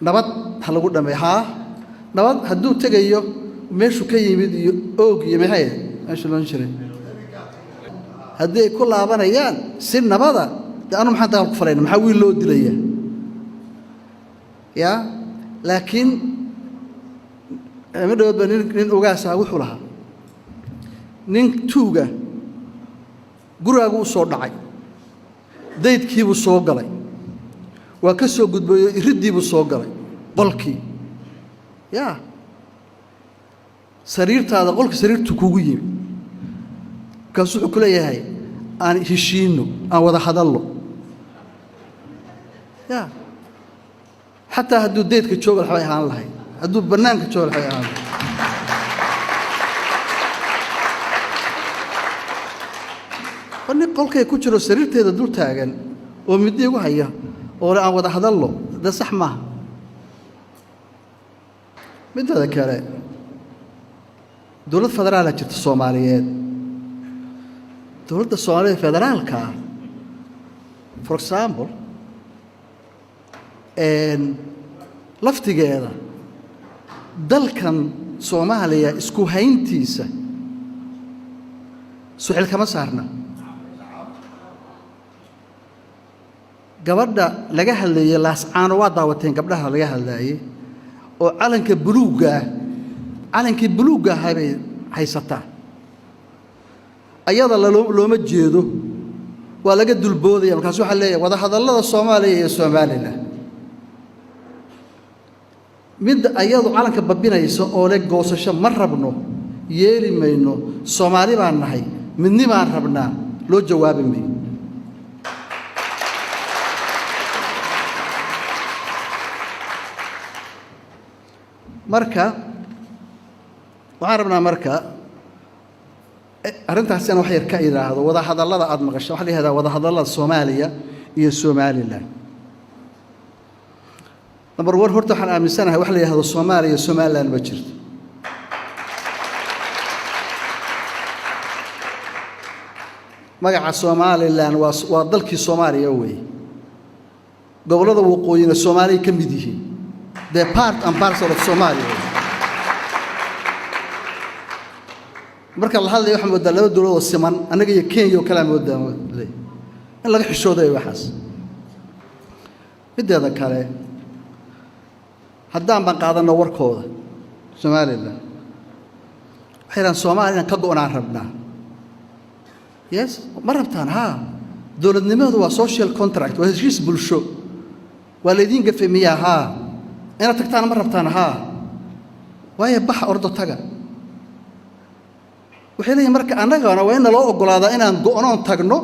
Nabad ha lagu dhameey. Haa, nabad hadduu tegayo meeshuu ka yimid iyo Oog iyo maxay meesha loon jiray, haddii ay ku laabanayaan si nabada, dee anu maxaan dagaal ku falayna? Maxaa wiil loo dilaya? Ya, laakiin ma dhawood ba nin ogaasaa wuxuu lahaa, nin tuuga gurigaagu u soo dhacay, daydkiibuu soo galay, waa ka soo gudbayo, iriddiibuu soo galay, qolkii ya sariirtaada, qolka sariirtu kugu yimi. Markaasuu wuxuu ku leeyahay, "Aan heshiinno, aan wada hadallo." Ya, xataa hadduu daydka jooga waxbay ahaan lahayd, hadduu bannaanka jooga waxbay ahaan lahayd. War nin qolkay ku jiro, sariirteeda dul taagan oo middi igu haya oo le "aan wada hadallo", dee sax maaha. Midada kale, dowlad federaala jirta Soomaaliyeed. Dowladda Soomaalida federaalka ah, for example, laftigeeda dalkan Soomaaliya isku hayntiisa suxil kama saarna. Gabadha laga hadlayey Laascaano waa daawateen, gabdhaha laga hadlaayey oo calanka buluugga ah, calankii buluugga ahaa bay haysataa. Ayada looma jeedo, waa laga dulboodaya. Markaas waxaa leeyahay wadahadallada Soomaaliya iyo Somaliland. Midda ayadu calanka babinaysa oo le goosasho ma rabno, yeeli mayno, Soomaali baan nahay, midni baan rabnaa, loo jawaabi mayo. Marka waxaan rabnaa, marka arrintaas inaan wax yar ka idhaahdo. Wadahadallada aada maqasho waxa la yihahdaa wadahadallada Soomaaliya iyo Somaliland. Number one, horta waxaan aaminsanahay wax la yihahdo Soomaaliya iyo Somaliland ma jirto. Magaca Somaliland waa dalkii Soomaaliya weeye. Gobollada waqooyina Soomaaliya ka mid yihiin, the part and parcel of Somalia. Marka la hadlaya waxaa moodaa laba dowlad oo siman, annaga iyo Kenya oo kalea moodaa in laga xishoodayo waxaas. Mideeda kale, haddaan baan qaadanno warkooda, Somaliland waxay yidhahaan Soomaaliya inaan ka go'naan rabnaa. Yes, ma rabtaan? Haa, dowladnimadu waa social contract, waa heshiis bulsho. Waa laydiin gafay miyaa? Haa. Inaad tagtaan ma rabtaan? Haa. Waayo, baxa, ordo, taga. Waxay leeyihin marka annagana waa in naloo oggolaadaa inaan go'noon tagno,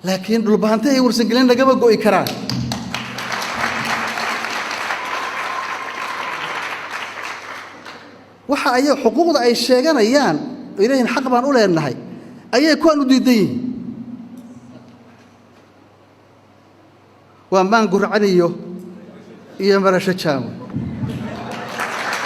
laakiin Dhulbahante ay Warsangelin nagama go'i karaan. Waxa ay xuquuqda ay sheeganayaan ay leeyihin xaq baan u leenahay ayay kuwaan u diidan yihiin. Waa maan gurcan iyo marasho jaamo.